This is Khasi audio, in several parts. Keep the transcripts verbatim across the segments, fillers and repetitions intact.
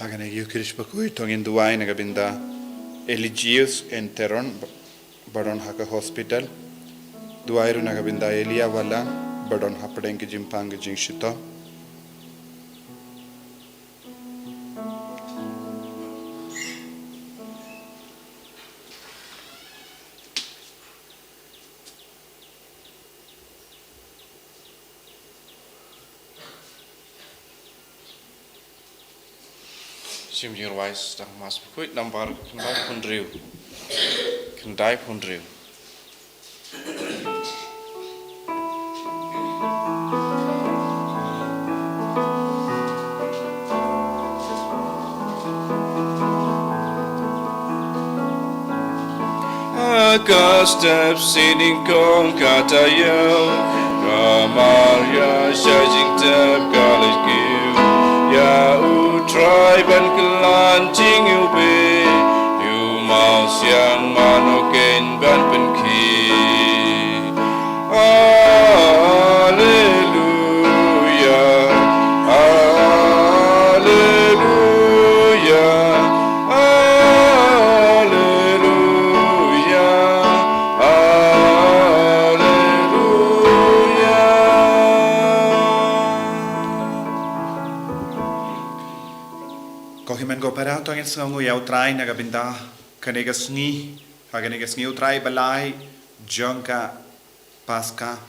Ha kane ka Eucharist bakhuid to ngin duwai na ka bynta Eligius Enteron ba, ba don ha ka hospital. Duwai ruh na ka bynta Elia Wala ba don hapdeng ka jingpang ka jingshitom. Shim jingrwai sa tang Mass bakhuid nambar khyndai phew hynriew. Khyndai phew hynriew. Ha ka step sien nyngkong ka taïew, ka Maria sha jingtep ka leit kiew ïa U Trai ban kylla jingiwbih, ïa U Mawsiang mano keiñ ban pynkhih. Alleluia, alleluia, alleluia, alleluia. Ko hynmen ko para, to ngin sngewnguh ïa U Trai na ka bynta kane ka sngi, ha kane ka sngi U Trai ba lai jong ka Paska.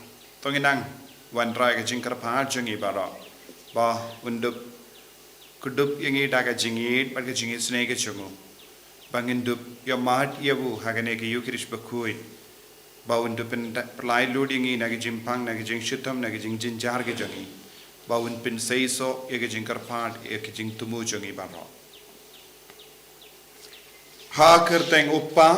To ngin nang wanrah ïa ka jingkyrpad jong ngi baroh ba Un dup kdup ïa ngi da ka jingïeit bad ka jingisynei ka jong U, ba ngin dup ïohmad ïa U ha kane ka Eucharist bakhuid, ba Un dup pyn-, pynlait lut ïa ngi na ka jingpang, na ka jingshitom, na ka jingjynjar ka jong ngi, ba Un pynseisoh ïa ka jingkyrpad, ïa ka jingthmu jong ngi baroh. Ha ka kyrteng U Kpa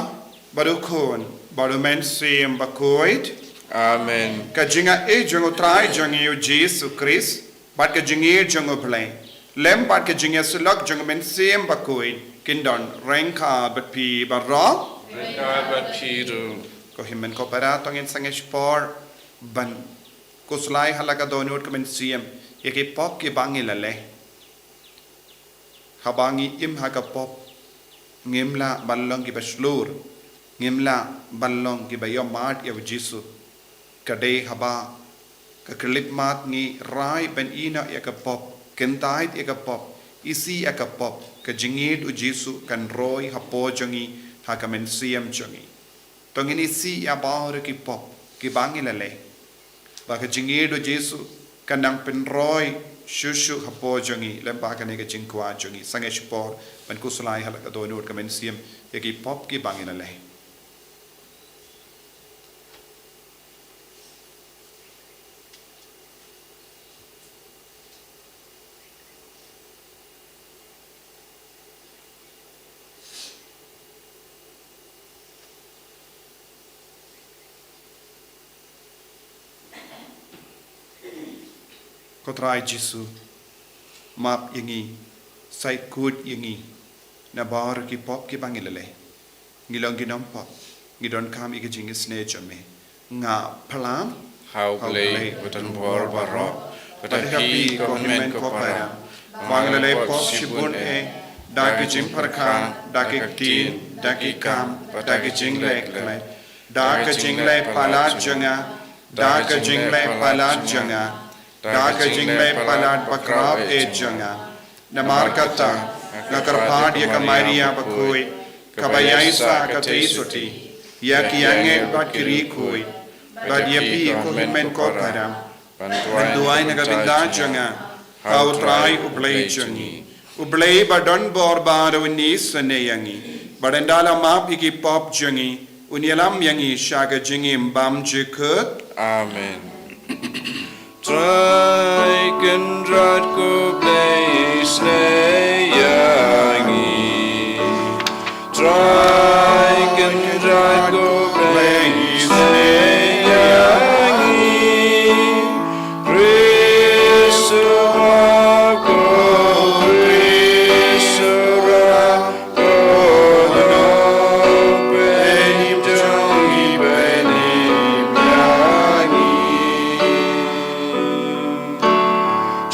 bad U Khun bad U Mynsiem Bakhuid. Amen. Ka jingaiei jong U Trai jong ngi U Jisu Khrist bad ka jingïeit jong U Blei lem bad ka jingïasyllok jong U Mynsiem Bakhuid kin don ryngkat bad phi baroh. Ryngkat bad phi ruh. Ko hynmen ko para, to ngin sangeh shipor ban khuslai ha la ka dohnud ka mynsiem ïa ki pop kiba ngi la leh. Haba ngi im ha ka pop, ngim lah ban long kiba shlur, ngim lah ban long kiba ïohmad ïa U Jisu. Ka dei haba ka khyllipmat ngi rai ban ïehnoh ïa ka pop, kyntait ïa ka pop, isih ïa ka pop, ka jingïeit U Jisu kan roi hapoh jong ngi ha ka mynsiem jong ngi. To ngin isih ïa baroh ki pop kiba ngi la leh, ba ka jingïeit U Jisu kan nang pynroi shuh shuh hapoh jong ngi lem bad kane ka jingkwah jong ngi. Sangeh shipor ban khuslai ha la ka dohnud ka mynsiem ïa ki pop kiba ngi la leh. Ko Trai Jisu, map ïa ngi, sa khuid ïa ngi na baroh ki pop kiba ngi la leh. Ngi long ki nongpop, ngi donkam ïa ka jingisynei jong Me. Nga phla ha U Blei badonbor baroh, bad ha phi ko hynmen ko para, ba nga la leh pop shibun eh, da ka jingpyrkhat, da ka ktien, da ki kam, da ka jingleh khleh, da ka jingleh palat jong nga, da ka jingleh palat jong nga, da ka jingleh palat bakhraw eh jong nga. Namar kata, nga kyrpad ïa ka Maria bakhuid, kaba ïaisah ka tei sotti, ïa ki angel bad ki riewkhuid, bad ïa phi ko hynmen ko para, ban duwai na ka bynta jong nga ha U Trai U Blei jong ngi. U Blei badonbor baroh un isynei ïa ngi, bad ynda la map ïa ki pop jong ngi, un ïalam ïa ngi sha ka jingim bymjukut. Amen. Trai Kynrad ko Blei isynei ïa ngi. Trai Kynrad ko Blei isynei ïa ngi. Khrist u map ko, Khrist u rah ko,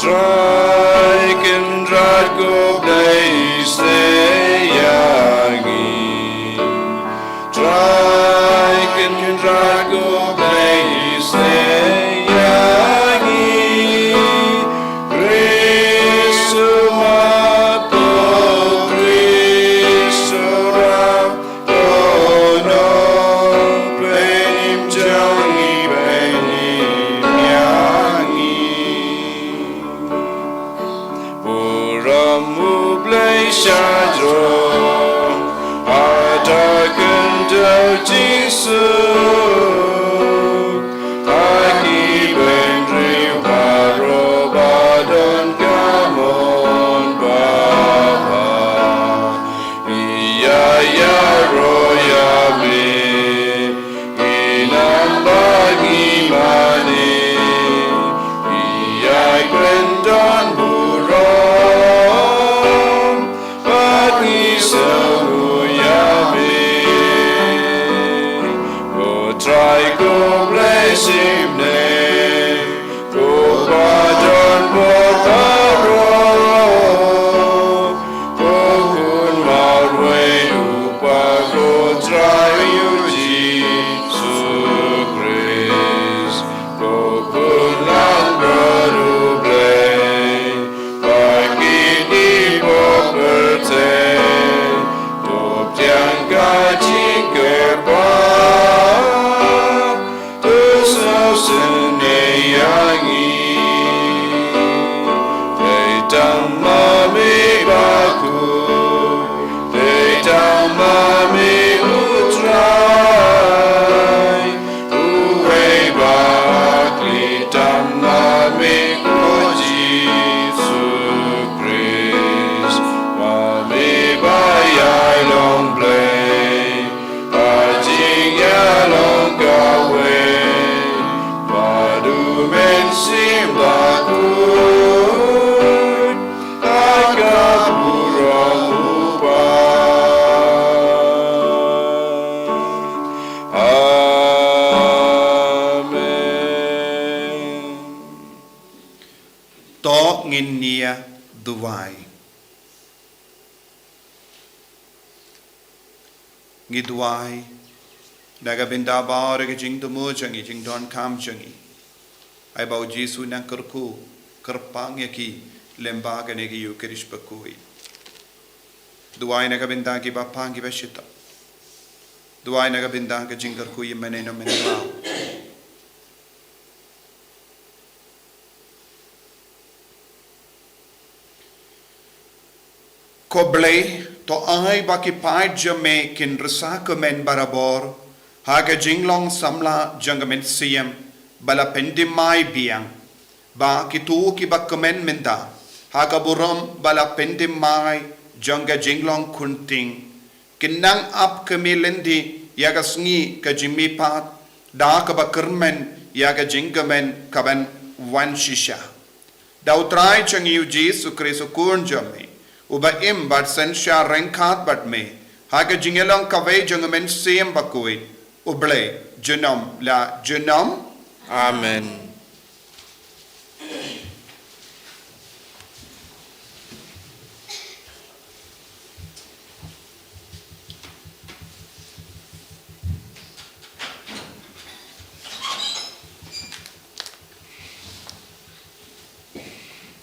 Trai Kynrad ko Mo Blei shajrong, ha ka kynthei jingsuk, ha ki bynriew baroh ba don ka mon babha. Ïa ïaroh ïa me, ngi nang ba ngi mane, ïa kren don burom, ba ngi sngewthuh ïa me. Ko Trai ko Blei shiphew, ko ba don bor baroh, ko Khun marwei u Kpa ko Trai U Jisu Khrist, ko Khun langbrot U Blei, ba kine baroh pyrthei, to pdiang ka jingkyrpad, to sngewsynei ïa ngi. Dei tang ma me bakhuid, dei tang ma me U Trai, uwei ba khlem tang ma me ko Jisu Khrist, ma me ba ïai long Blei, ba jingïalong kawei, bad U Mynsiem Bakhuid, ha ka burom U Kpa. Amen. To ngin ïa duwai. Ngi duwai na ka bynta baroh ki jingthmu jong ngi, jingdonkam jong ngi. Ai ba U Jisu un nang kyrkhu kyrpang ïa ki lyngba kane ka Eukharist bakhuid. Duwai na ka bynta ki bapang ki bashitom. Duwai na ka bynta ka jingkyrkhu ïa mynne na mynne. Ko Blei, to ai ba ki paid jong me kin rsa kmen barabor ha ka jinglong samla jong ka mynsiem ba la pyndem mai biang, ba kito kiba kmen mynta ha ka burom ba la pyndem mai jong ka jinglong khunting, kin nang ap kmie lynti ïa ka sngi ka jingmihpat da kaba kyrmen ïa ka jingkmen kaban wan shisha. Da U Trai jong ngi U Jisu Khrist U Khun jong me, uba im bad synshar ryngkat bad me ha ka jingïalong kawei jong U Mynsiem Bakhuid, U Blei junom la junom. Amen.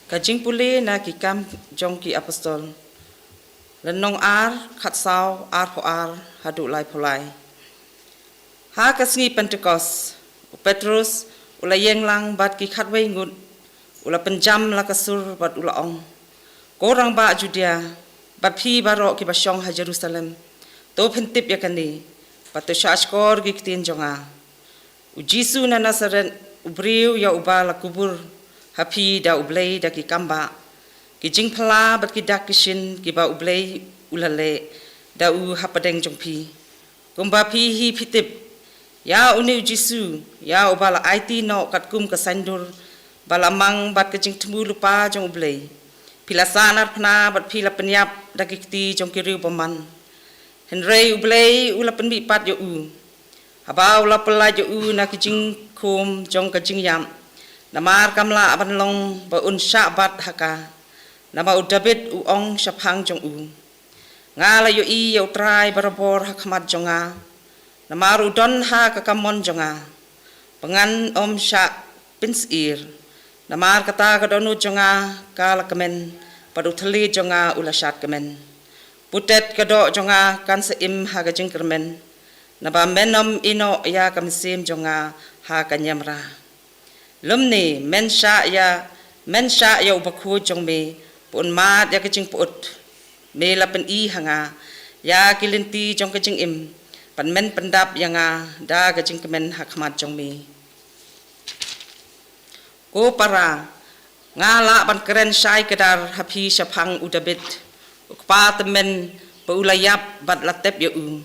Ka jingpule na Ki Kam jong ki Apostol. Lynnong ar, khatsaw, arphew ar haduh laiphew lai. Ha ka sngi Pentekost, u Petrus u la ïeng lang bad ki khatwei ngut, u la pynjam la ka sur bad u la ong, Ko rangbah Judia, bad phi baroh kiba shong ha Jerusalem, to pyntip ïa kane, bad to shahshkor ki ktien jong nga. U Jisu na Nasaret, u briew ïa uba la kubur ha phi da U Blei da ki kambah, ki jingphylla bad ki dak ki shin kiba U Blei u la leh da u hapdeng jong phi. Kumba phi hi phi tip, ïa une u Jisu, ïa uba la aiti noh katkum ka saiñdur ba la mang bad ka jingthmu lypa jong U Blei, phi la sahnarphna bad phi la pynïap da ki kti jong ki riewbymman. Hynrei U Blei u la pynmihpat ïa u, haba u la pyllait ïa u na ki jingkhum jong ka jingïap, namar kam lah ban long ba un shah bat ha ka, namar u Dabid u ong shaphang jong u, Nga la ïohi ïa U Trai barabor ha khmat jong nga, namar u don ha ka kamon jong nga, ba ngan ym shah pynsyier. Namar kata ka dohnud jong nga ka la kmen, bad u thylliej jong nga u la shad kmen. Bad ka doh jong nga kan sa im ha ka jingkyrmen, naba men ym ïehnoh ïa ka mynsiem jong nga ha ka niamra. Lymne men shah ïa, men shah ïa u bakhuid jong me Pun mad ïa ka jingput, me la pyni ha nga ïa ki lynti jong ka jingim, ban men pyndap ïa nga da ka jingkmen ha khmat jong me. Ko para, nga lah ban kren shai kdar ha phi shaphang u David, u kpa tymmen ba u la ïap bad la tep ïa u,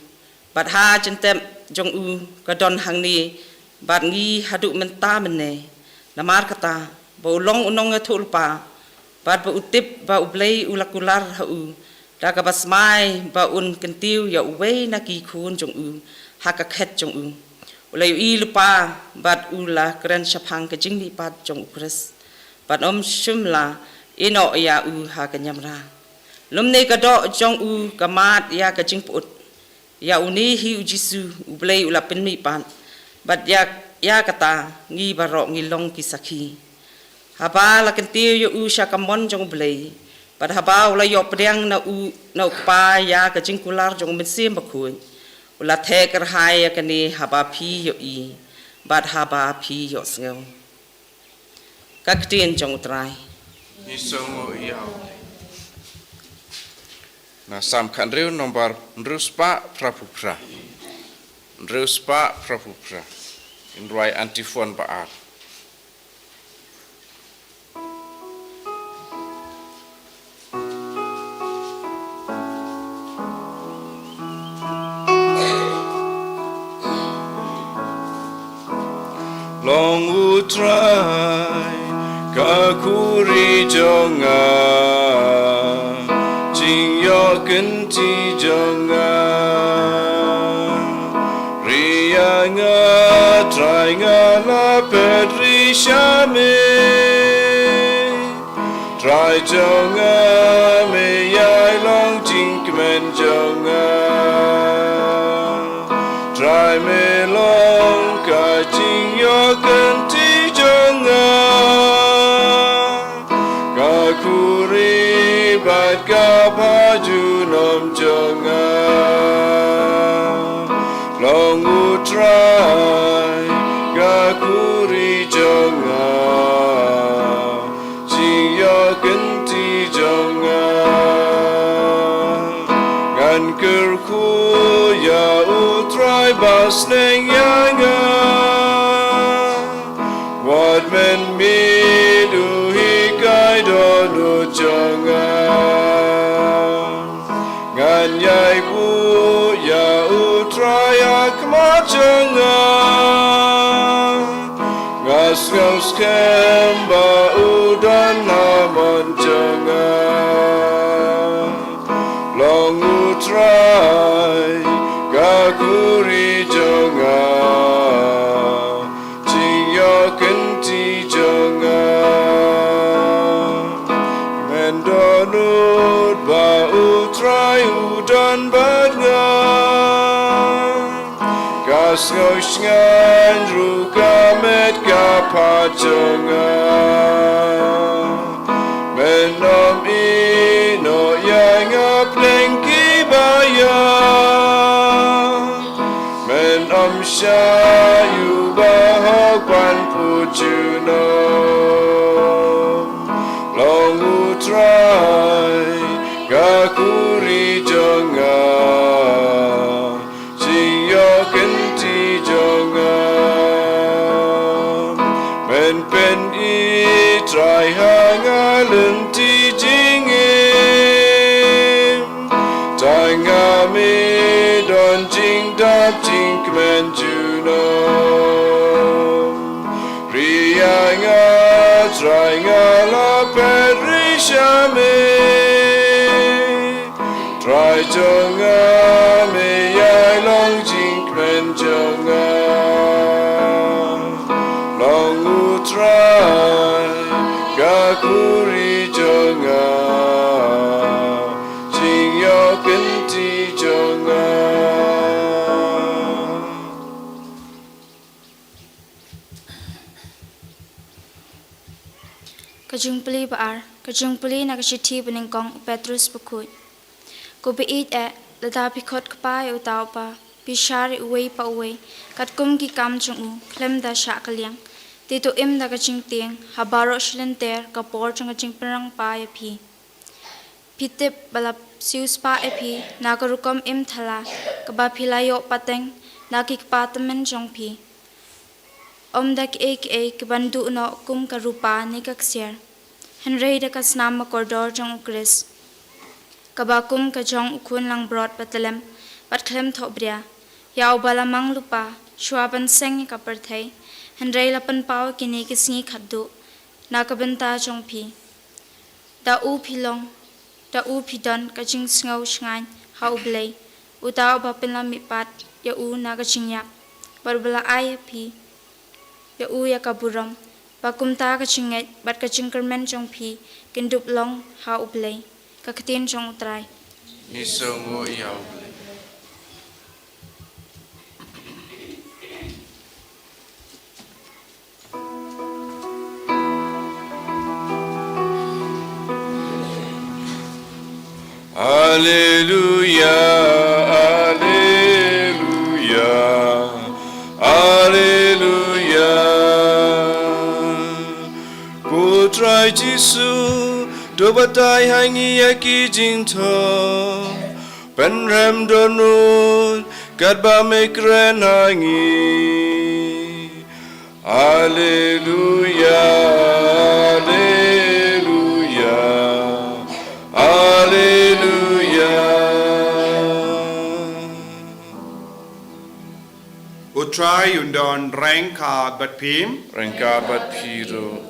bad ha jingtep jong u ka don hangne bad ngi haduh mynta mynne. Namar kata, ba u long u nongïathuhlypa, bad ba u tip ba U Blei u la kular ha u da kaba smai ba un kyntiew ïa uwei na ki khun jong u ha ka khet jong u. U la ïohi lypa bad u la kren shaphang ka jingmihpat jong U Khrist, bad um shym la ïehnoh ïa u ha ka niamra. Lymne ka doh jong u ka mad ïa ka jingput. Ïa une hi U Jisu U Blei u la pynmihpat, bad ïa, ïa kata ngi baroh ngi long ki sakhi. Haba la kyntiew ïa u sha ka mon jong U Blei, bad haba u la ïoh pdiang na u, na u Kpa ïa ka jingkular jong U Mynsiem Bakhuid, u la theh kyrhai ïa kane haba phi ïohi bad haba phi ïohsngew. Ka ktien jong U Trai. Ngi sngewnguh ïa u. Na Salm khathynriew, nombar hynriew spah phra phew phra. Hynriew spah phra phew phra. Yn rwai antiphon ba ar. Long U Trai ka khuri jong nga, jingïoh kynti jong nga. Ri ïa nga Trai, nga la phet ri sha me. Trai jong nga, me ïai long jingkmen jong nga. Trai me long ka jingïoh kynti jong nga, ka khuri bad ka ba junom jong nga. Long U Trai ka khuri jong nga, jingïoh kynti jong nga. Ngan kyrkhu ïa U Trai ba sneng ïa nga. Wat mynmiet u hikai dohnud jong nga. Ngan ïai buh ïa U Trai ha khmat jong nga. Nga sngew skhem ba u don ha mon jong nga. Long U Trai ka khuri jong nga, jingïoh kynti jong nga. Men dohnud ba U Trai u don bad nga. Ka sngew shngaiñ ruh ka met ka phad jong nga. Men ym ïehnoh ïa nga pdeng ki ba ïap. Men ym shah ïa u bahok ban put junom. Long U Trai ka khuri jong nga, jingïoh kynti jong nga. Men pyni Trai ha nga lynti jingim. Tang ha me don jingdap jingkmen junom. Ri ïa nga Trai, nga la phet ri sha me. Trai jong nga, me ïai long jingkmen jong nga. Long U Trai ka khuri jong nga, jingïoh kynti jong nga. Ka jingpule ba ar, ka jingpule na ka shithi ba nyngkong u Petrus bakhuid. Ko ba ïeit eh, lada phi khot kpa ïa uta u pa, phi shah ïa uwei pa uwei, katkum ki kam jong u, khlem da shah ka liang. Te to im da ka jingtieng ha baroh shi lynter ka por jong ka jingpynrang pa ïa phi. Phi tip ba la siewspah ïa phi na ka rukom im thala kaba phi la ïoh pateng na ki kpa tymmen jong phi. Ym da kiei kiei kiban duh noh kum ka rupa ne ka ksiar, hynrei da ka snam ba kordor jong U Khrist, kaba kum ka jong u khun langbrot ba tlem bad khlem thohbria, ïa uba la mang lypa shuwa ban seng ïa ka pyrthei, hynrei la pynpaw ïa kine ki sngi khatduh na ka bynta jong phi. Da u phi long, da u phi don ka jingsngew shngaiñ ha U Blei, uta uba pynlong mihpat ïa u na ka jingïap, bad uba la ai ïa phi, ïa u ïa ka burom, ba kumta ka jingngeit bad ka jingkyrmen jong phi kin dup long ha U Blei. Ka ktien jong U Trai. Ngi sngewnguh ïa U Blei. Alleluia, alleluia, alleluia. Ko Trai Jisu, to batai ha ngi ïa ki jingthoh, pynrem dohnud katba me kren ha ngi. Alleluia, alleluia, alleluia. U Trai un don ryngkat bad phi. Ryngkat bad phi ruh.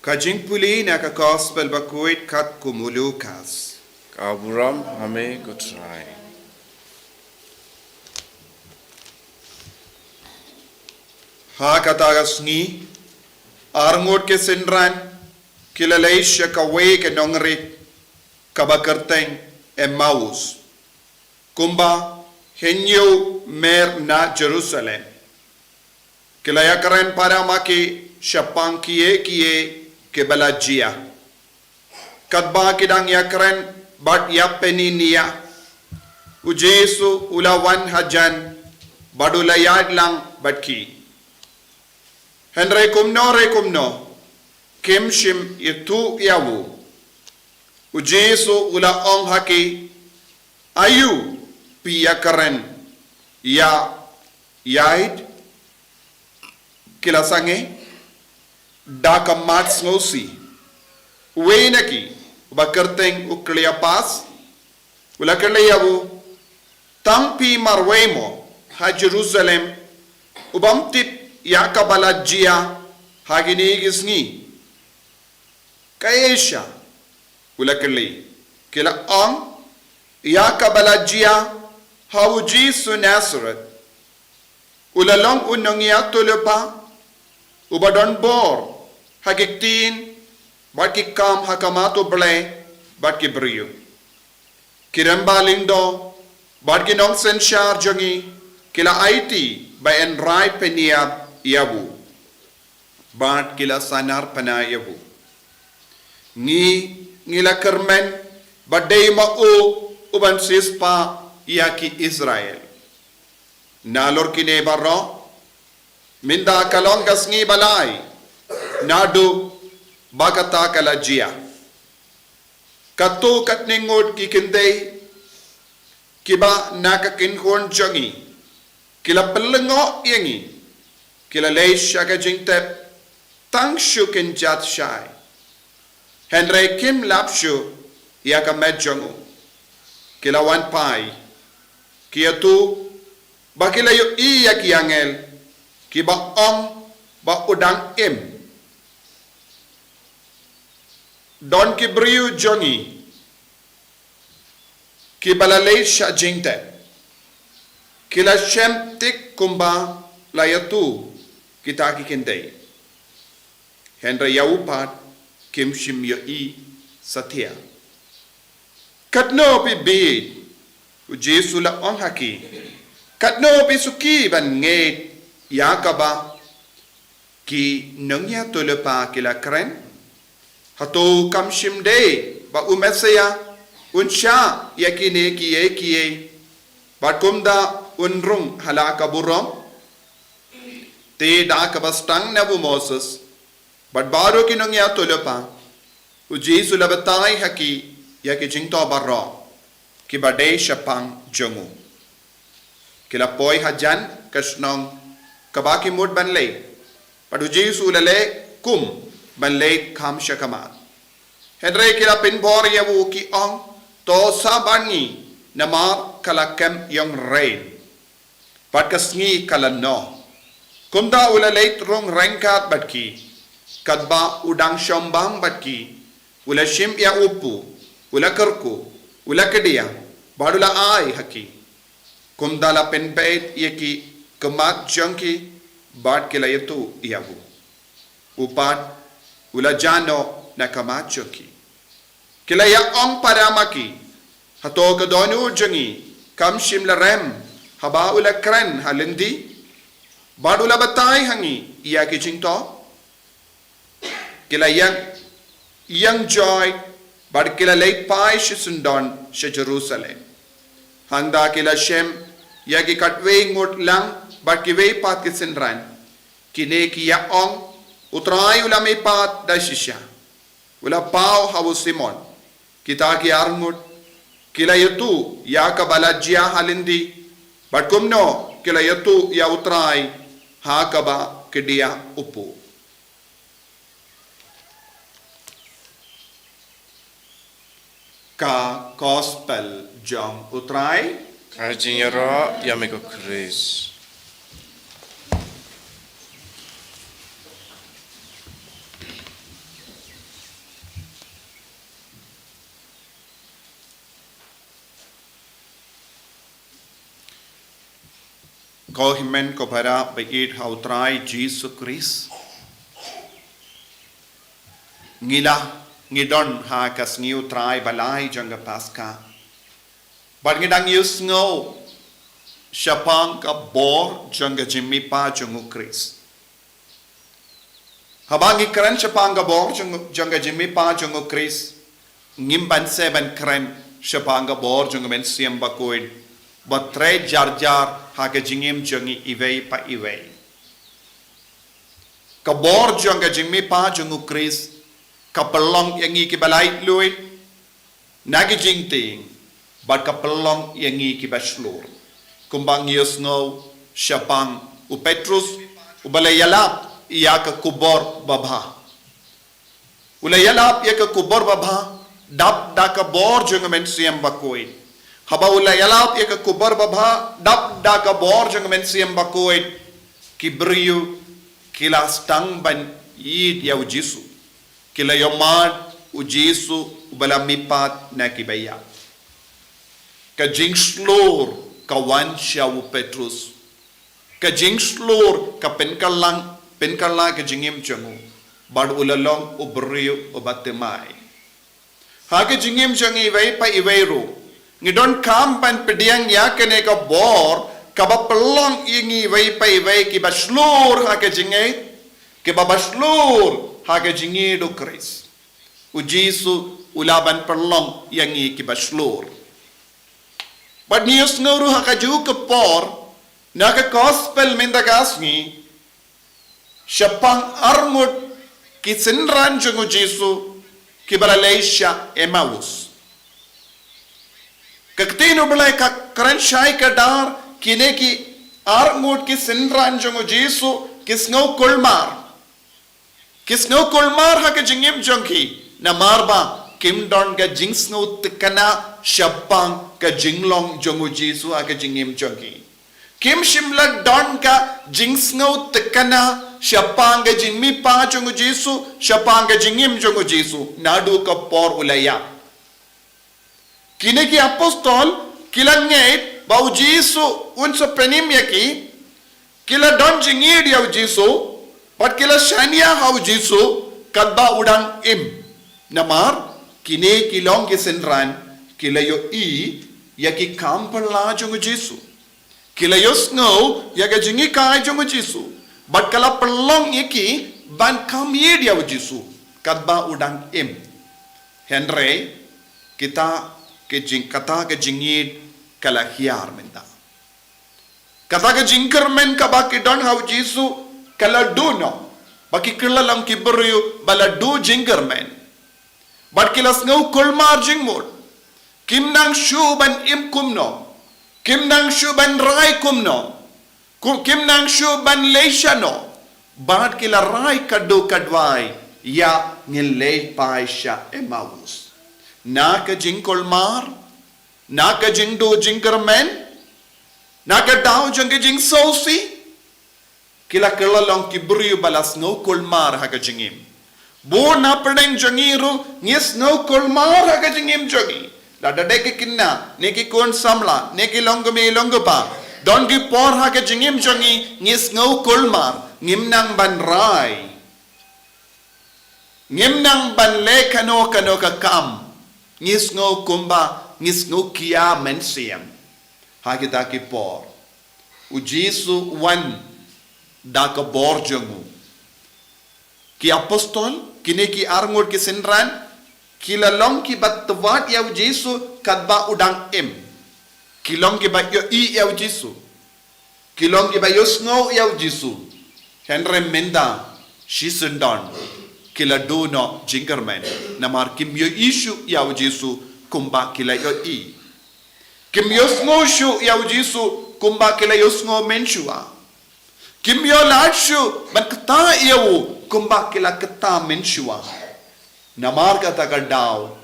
Ka jingpule na ka Gospel bakhuid katkum u Lukas. Ka burom ha me ko Trai. Ha kata ka sngi, arngut ki synran ki la leit sha kawei ka nongrit kaba kyrteng Emmaus, kumba hynñiew mer na Jerusalem. Ki la ïakren para ma ki shaphang kiei kiei kiba la jia. Katba ki dang ïakren bad ïapyni nia, U Jisu u la wan hajan bad u la ïaid lang bad ki. Hynrei kumno re kumno, kim shym ithuh ïa u. U Jisu u la ong ha ki, aïu phi ïakren ïa ïaid? Ki la sangeh da ka mat sngewsih. Uwei na ki, uba kyrteng u Kleopas, u la kylli ïa u, tang phi marwei mo ha Jerusalem, u bym tip ïa kaba la jia ha kine ki sngi? Kaei sha? U la kylli. Ki la ong, ïa kaba la jia ha u Jisu Nasareth. U la long u nongïathuhlypa, uba don bor ha ki ktien bad ki kam ha khmat U Blei bad ki briew. Ki rangbah lyngdoh bad ki nongsynshar jong ngi ki la aiti ban rai pynïap ïa u bad ki la sahnarphna ïa u. Ngi, ngi la kyrmen ba dei ma u u ban siewspah ïa ki Israel. Nalor kine baroh, mynta ka long ka sngi ba lai naduh ba kata ka la jia. Katto katne ngut ki kynthei kiba na ka kynhun jong ngi ki la pynlyngngoh ïa ngi, ki la leit sha ka jingtep tang shu kynjat shai. Hynrei kim lap shuh ïa ka met jong u. Ki la wan phai, ki ïathuh ba ki la ïohi ïa ki angel kiba ong ba u dang im. Don ki briew jong ngi kiba la leit sha jingtep, ki la shem thik kumba la ïathuh kita ki kynthei. Hynrei ïa u pat kim shym ïohi satia. Katno phi bieit, u Jisu u la ong ha ki, katno phi suki ban ngeit ïa kaba ki nongïathuhlypa ki la kren? Hato kam shym dei ba u Messaïah un shah ïa kine kiei kiei bad kumta un rung ha la ka burom? Te da kaba sdang na u Moses bad baroh ki nongïathuhlypa, u Jisu u la batai ha ki ïa ki jingthoh baroh kiba dei shaphang jong u. Ki la poi hajan ka shnong kaba ki mut ban leit, bad u Jisu u la leh kum ban leit kham sha khmat. Hynrei ki la pynbor ïa u, ki ong, "To sah bad ngi, namar ka la kem ïong rein, bad ka sngi ka la noh." Kumta u la leit rung ryngkat bad ki, katba u dang shong bang bad ki, u la shim ïa u pu, u la kyrkhu, u la kdiah, bad u la ai ha ki. Kumta la pynbeit ïa ki khmat jong ki, bad ki la ïathuh ïa u. U pat u la jah noh na khmat jong ki. Ki la ïa ong para ma ki, "Hato ka dohnud jong ngi kam shym la rem haba u la kren ha lynti, bad u la batai ha ngi ïa ki jingthoh?" Ki la ïeng, ïeng joi, bad ki la leit phai shisyndon sha Jerusalem. Hangta ki la shem ïa ki khatwei ngut lang bad kiwei pat ki synran. Kine ki ïa ong, "U Trai u la mihpat da shisha, u la paw ha u Simon." Kita ki arngut ki la ïathuh ïa kaba la jia ha lynti, bad kumno ki la ïathuh ïa u Trai ha kaba kdiah u pu. Ka Gospel jong u Trai. Ka jingïaroh ïa me ko Khrist. Ko hynmen ko para ba ïeit ha u Trai Jisu Khrist. Ngi la, ngi don ha ka sngi u Trai ba lai jong ka Paska. Bad ngi dang ïohsngew shaphang ka bor jong ka jingmihpat jong u Khrist. Haba ngi kren shaphang ka bor jong, jong ka jingmihpat jong u Khrist, ngim banse ban kren shaphang ka bor jong u Mynsiem Bakhuid ba trei jar jar ha ka jingim jong ngi iwei pa iwei. Ka bor jong ka jingmihpat jong u Khrist ka pynlong ïa ngi kiba laitluid na ki jingtieng, bad ka pynlong ïa ngi kiba shlur. Kumba ngi ïohsngew shaphang u Petrus, uba la ïalap ïa ka khubor babha. U la ïalap ïa ka khubor babha dap da ka bor jong u Mynsiem Bakhuid. Haba u la ïalap ïa ka khubor babha dap da ka bor jong u Mynsiem Bakhuid, ki briew ki la sdang ban ïeit ïa u Jisu. Ki la ïohmad u Jisu uba la mihpat na kiba ïap. Ka jingshlur ka wan sha u Petrus. Ka jingshlur ka pynkylla, pynkylla ka jingim jong u, bad u la long u briew uba thymmai. Ha ka jingim jong ngi iwei pa iwei ruh, ngi donkam ban pdiang ïa kane ka bor kaba pynlong ïa ngi iwei pa iwei kiba shlur ha ka jingïeit, kiba ba shlur ha ka jingïeit u Khrist. U Jisu u lah ban pynlong ïa ngi kiba shlur. Bad ngi ïohsngew ruh ha kajuh ka por na ka Gospel mynta ka sngi shaphang arngut ki synran jong u Jisu kiba la leit sha Emmaus. Ka ktien u Blei ka kren shai kdar, kine ki arngut ki synran jong u Jisu ki sngew kulmar. Ki sngew kulmar ha ka jingim jong ki, namar ba kim don ka jingsngew thikna shaphang ka jinglong jong u Jisu ha ka jingim jong ki. Kim shym la don ka jingsngew thikna shaphang ka jingmihpat jong u Jisu, shaphang ka jingim jong u Jisu, naduh ka por u la ïap. Kine ki apostol ki la ngeit ba u Jisu un sa pynim ïa ki, ki la don jingïeit ïa u Jisu, bad ki la shaniah ha u Jisu katba u dang im. Namar kine ki long ki synran, ki la ïohi ïa ki kam phylla jong u Jisu. Ki la ïohsngew ïa ka jinghikai jong u Jisu, bad ka la pynlong ïa ki ban kham ïeit ïa u Jisu katba u dang im. Hynrei kita ka jing, kata ka jingïeit ka la hiar mynta. Kata ka jingkyrmen kaba ki don ha u Jisu ka la duh noh, ba ki kylla long ki briew ba la duh jingkyrmen. Bad ki la sngew kulmar jingmut, Kim nang shuh ban im kumno. Kim nang shuh ban rai kumno. Ku-, kim nang shuh ban leh shano. Bad ki la rai ka duh ka duwai ïa ngin leit phai sha Emmaus. Na ka jingkulmar, na ka jingduh jingkyrmen, na ka daw jong ka jingsngewsih, ki la kylla long ki briew ba la sngew kulmar ha ka jingim. Bun na pdeng jong ngi ruh ngi sngew kulmar ha ka jingim jong ngi. Lada dei ki khynnah, ne ki khun samla, ne ki longkmie longkpa. Don ki por ha ka jingim jong ngi ngi sngew kulmar, ngim nang ban rai. Ngim nang ban leh kano kano ka kam. Ngi sngew kumba ngi sngew khia mynsiem. Ha kita ki por U Jisu u wan da ka bor jong u. Ki apostol, kine ki arngut ki synran, ki la long kiba tyrwa ïa U Jisu katba u dang im. Ki long kiba ïohi ïa U Jisu. Ki long kiba ïohsngew ïa U Jisu. Hynrei mynta, shisien don, ki la duh noh jingkyrmen. Namar kim ïohi shuh ïa U Jisu kumba ki la ïohi. Kim ïohsngew shuh ïa U Jisu kumba ki la ïohsngew mynshuwa. Kim ïoh lad shuh ban ktah ïa u kumba ki la ktah mynshuwa. Namar kata ka daw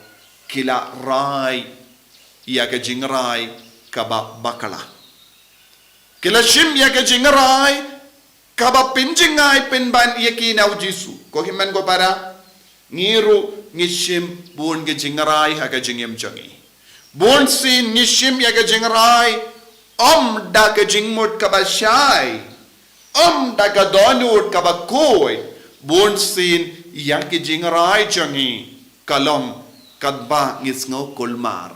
ki la rai ïa ka jingrai kaba bakla. Ki la shim ïa ka jingrai kaba pynjngai pynban ïa ki na U Jisu. Ko hynmen ko para, ngi ruh ngi shim bun ka jingrai ha ka jingim jong ngi. Bun sien ngi shim ïa ka jingrai, ym da ka jingmut kaba shai, ym da ka dohnud kaba khuid. Bun sien ïa ka jingrai jong ngi ka long katba ngi sngew kulmar.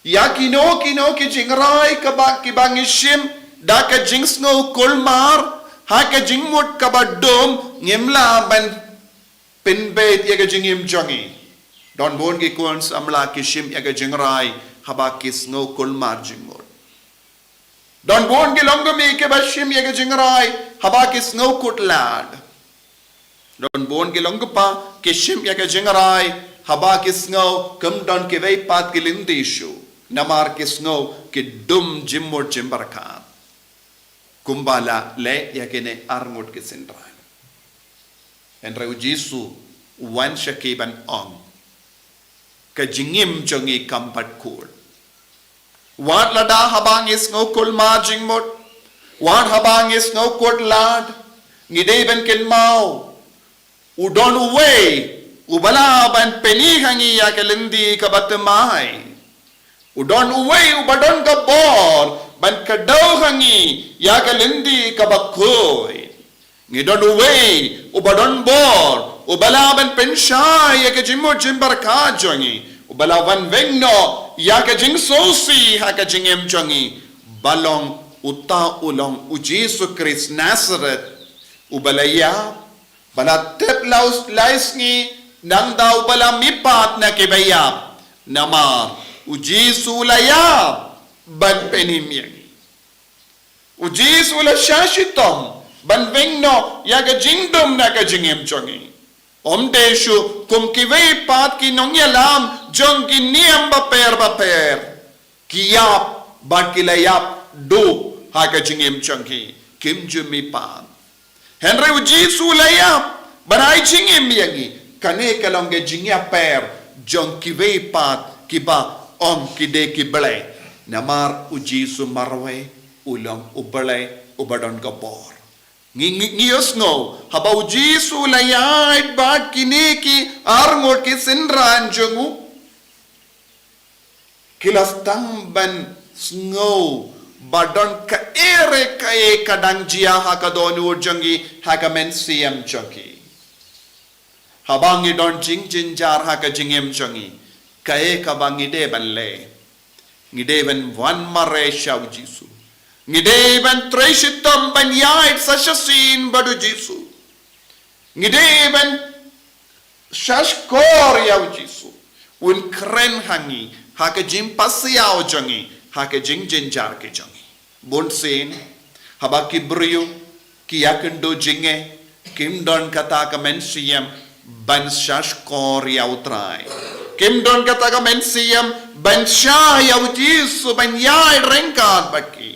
Ïa kino kino ki jingrai kaba kiba ngi shim da ka jingsngew kulmar, ha ka jingmut kaba dum, ngim lah ban pynbeit ïa ka jingim jong ngi. Don bun ki khun samla ki shim ïa ka jingrai haba ki sngew kulmar jingmut. Don bun ki longkmie kiba shim ïa ka jingrai haba ki sngew kut lad. Don bun ki longkpa ki shim ïa ka jingrai haba ki sngew kum don kiwei pat ki lynti shuh. Namar ki sngew ki dum jingmut jingpyrkhat. Kumba la leh ïa kine arngut ki synran. Hynrei U Jisu u wan sha ki ban ong, ka jingim jong ngi kam pat kut. Wat lada haba ngi sngew kulmar jingmut, wat haba ngi sngew kut lad, ngi dei ban kynmaw, u don uwei uba lah ban pyni ha ngi ïa ka lynti kaba thymmai. U don uwei uba don ka bor ban kdew ha ngi ïa ka lynti kaba khuid. Ngi don uwei uba don bor, uba lah ban pynshai ïa ka jingmut jingpyrkhat jong ngi, uba lah ban weng noh ïa ka jingsngewsih ha ka jingim jong ngi. Ba long uta u long U Jisu Khrist Nasareth, uba la ïap, ba la tep lai sngi, nangta uba la mihpat na kiba ïap. Namar U Jisu u la ïap ban pynim ïa ngi. U Jisu u la shah shitom ban weng noh ïa ka jingdum na ka jingim jong ngi. Ym dei shuh kum kiwei pat ki nongïalam jong ki niam bapher bapher. Ki ïap bad ki la ïap duh ha ka jingim jong ki, kim ju mihpat. Hynrei U Jisu u la ïap ban ai jingim ïa ngi. Kane ka long ka jingïapher jong kiwei pat kiba ong ki dei ki blei. Namar U Jisu marwei u long U Blei uba don ka bor. Ngi, ngi, ngi ïohsngew haba U Jisu u la ïaid bad kine ki arngut ki synran jong u. Ki la sdang ban sngew ba don kaei re kaei ka dang jia ha ka dohnud jong ki, ha ka mynsiem jong ki. Haba ngi don jingjynjar ha ka jingim jong ngi, kaei kaba ngi dei ban leh? Ngi dei ban wan mareh sha U Jisu. Ngi dei ban trei shitom ban ïaid sa shisien bad U Jisu. Ngi dei ban shahshkor ïa U Jisu. Un kren ha ngi ha ka jingpasiaw jong ngi, ha ka jingjynjar ki jong ngi. Bun sien haba ki briew ki ïakynduh jingeh, kim don kata ka mynsiem ban shahshkor ïa U Trai. Kim don kata ka mynsiem ban shah ïa u Jisu ban ïaid ryngkat bad ki.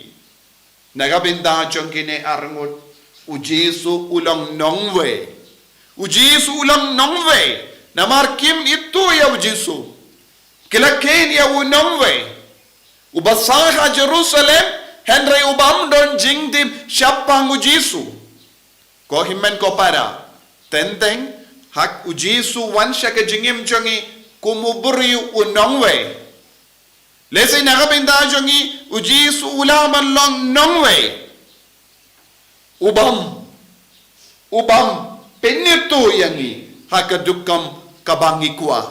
Na ka bynta jong kine arngut, u Jisu u long nongwei. U Jisu u long nongwei. Namar kim ithuh ïa u Jisu. Ki la kheiñ ïa u nongwei. Uba sah ha Jerusalem, hynrei u bym don jingtip shaphang u Jisu. Ko hynmen ko para, teng teng, haba u Jisu u wan sha ka jingim jong ngi kum u briew u nongwei. Lehse na ka bynta jong ngi, u Jisu u lah ban long nongwei. U bym, u bym pynithuh ïa ngi, ha ka duk kam kaba ngi kwah.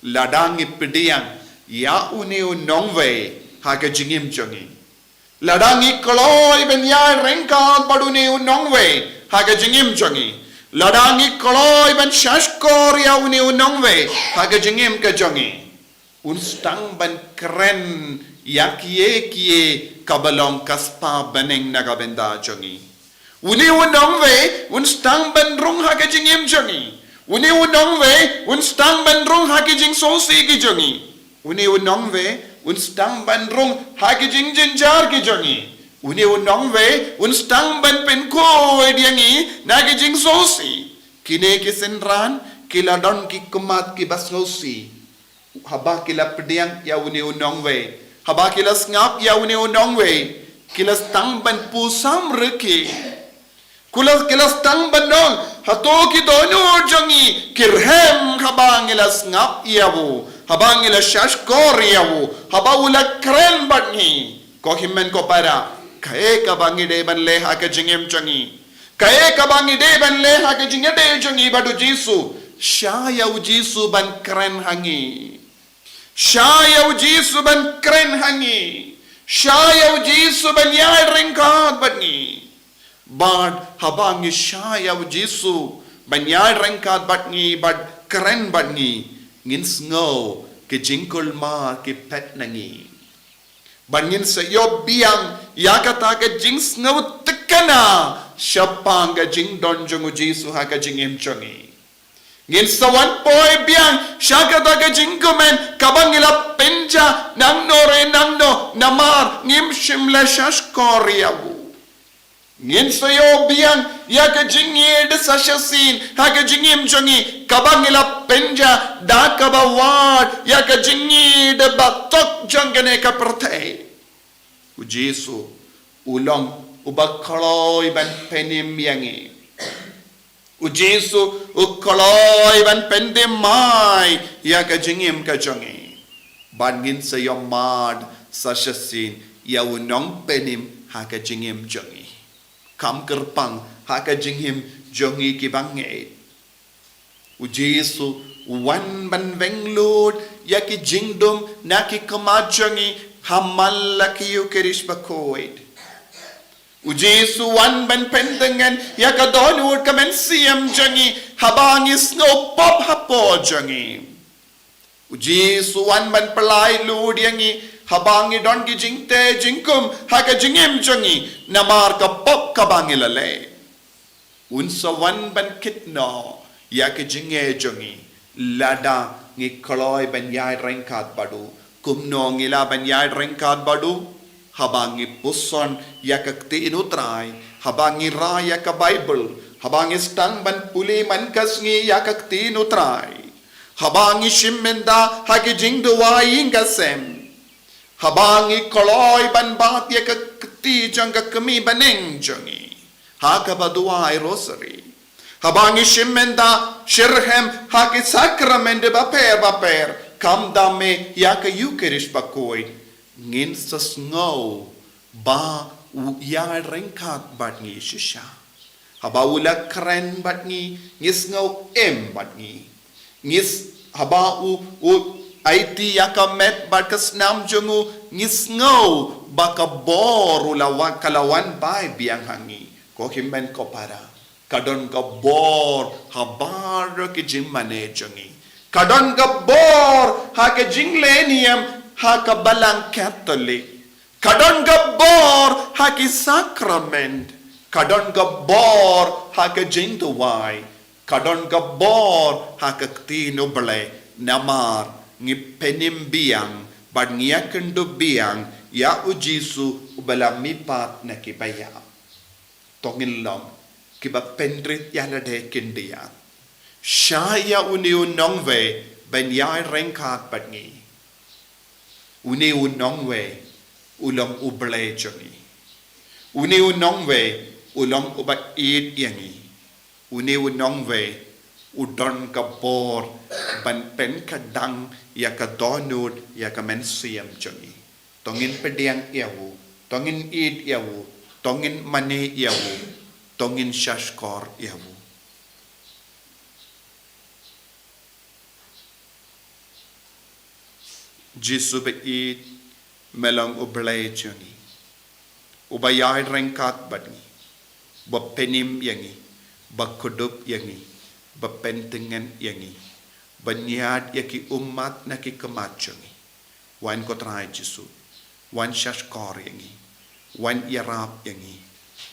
Lada ngi pdiang, ïa une u nongwei, ha ka jingim jong ngi. Lada ngi kloi ban ïaid ryngkat bad une u nongwei, ha ka jingim jong ngi. Lada ngi kloi ban shahshkor ïa une u nongwei, ha ka jingim ka jong ngi. Un sdang ban kren ïa kiei kiei kaba long ka spah bneng na ka bynta jong ngi. Une u nongwei, un sdang ban rung ha ka jingim jong ngi. Une u nongwei, un sdang ban rung ha ki jingsngewsih ki jong ngi. Une u nongwei, un sdang ban rung ha ki jingjynjar ki jong ngi. Une u nongwei, un sdang ban pynkhuid ïa ngi na ki jingsngewsih. Kine ki synran, ki la don ki khmat kiba sngewsih. Haba ki la pdiang ïa une u nongwei. Haba ki la sngap ïa une u nongwei. Ki la sdang ban pyrshang riki. Ki la, ki la sdang ban ong. Hato ki dohnud jong ngi. Ki rhem haba ngi la sngap ïa u. Haba ngi la shahshkor ïa u. Haba u la kren bad ngi. Ko hynmen ko para. Kaei kaba ngi dei ban leh ha ka jingim jong ngi. Kaei kaba ngi dei ban leh ha ka jingïadei jong ngi bad u Jisu. Shah ïa u Jisu ban kren ha ngi. Shah ïa u Jisu ban kren ha ngi. Shah ïa u Jisu ban ïaid ryngkat bad ngi. Bad haba ngi shah ïa u Jisu ban ïaid ryngkat bad ngi bad kren bad ngi. Ngin sngew ki jingkulmar ki phet na ngi. Bad ngin sa ïoh biang ïa kata ka jingsngewtynnad shaphang ka jingdon jong u Jisu ha ka jingim jong ngi. Ngin sa wan poi biang sha kata ka jingkmen kaba ngi la pynjah nangno re nangno namar ngim shym la shahshkor ïa u. Ngin sa ïoh biang ïa ka jingïeit sa shisien ha ka jingim jong ngi kaba ngi la pynjah da kaba wad ïa ka jingïeit ba tok jong kane ka pyrthei. U Jisu u long uba kloi ban pynim ïa ngi. U Jisu u kloi ban pynim mai ïa ka jingim ka jong ngi. Bad ngin sa ïoh mad sa shisien ïa u nongpynim ha ka jingim jong ngi. Kam kyrpang ha ka jingim jong ngi ki bangeit. U Jisu u wan ban weng lut ïa ki jingdum na ki khmat jong ngi ha man la ki Ïukharist bakhuid. U Jisu u wan ban pyntngen ïa ka dohnud ka mynsiem jong ngi haba ngi sngew pop hapoh jong ngi. U Jisu u wan ban pynlait lut ïa ngi haba ngi don ki jingteh jingkhum ha ka jingim jong ngi namar ka pop kaba ngi la leh. Un sa wan ban kit noh ïa ka jingeh jong ngi lada ngi kloi ban ïaid ryngkat bad u. Kumno ngi lah ban ïaid ryngkat bad u? Haba ngi puson ïa ka ktien u Trai, haba ngi rai ïa ka Baibl, haba ngi sdang ban pule man ka sngi ïa ka ktien u Trai. Haba ngi shim bynta ha ki jingduwai ïing ka sem. Haba ngi kloi ban bat ïa ka kti jong ka kmie bneng jong ngi ha kaba duwai rosary. Haba ngi shim bynta shitrhem ha ki sakrament bapher bapher, khamtam ïa ka Ïukharist bakhuid. Ngin sa sngew ba u ïaid ryngkat bad ngi shisha. Haba u la kren bad ngi, ngi sngew im bad ngi. Ngi s-, haba u, u aiti ïa ka met bad ka snam jong u, ngi sngew ba ka bor u la wan, ka la wan bai biang ha ngi. Ko hynmen ko para. Ka don ka bor ha baroh ki jingmane jong ngi. Ka don ka bor ha ka jingleh niam ha ka Balang Katholik. Ka don ka bor ha ki sakrament. Ka don ka bor ha ka jingduwai. Ka don ka bor ha ka ktien u Blei namar Ngi pynim biang bad ngi ïakyndup biang ïa u Jisu uba la mihpat na ki baïap. To ngin long kiba pynrit ïa lade khyndiat. Shah ïa une u nongwei ban ïai ryngkat bad ngi. Une u nongwei u long u Blei jong ngi. Une u nongwei u long uba ïeit ïa ngi. Une u nongwei u don ka bor ban pynkhdang ïa ka dohnud ïa ka mynsiem jong ngi. To ngin pdiang ïa u, to ngin ïeit ïa u, to ngin mane ïa u, to ngin shahshkor ïa u. Jisu ba ïeit, me long u Blei jong ngi, uba ïai ryngkat bad ngi, ba pynim ïa ngi, ba kdup ïa ngi, ba pyntngen ïa ngi, ba ñiad ïa ki ummat na ki khmat jong ngi. Wan ko Trai Jisu, wan shahshkor ïa ngi, wan ïarap ïa ngi,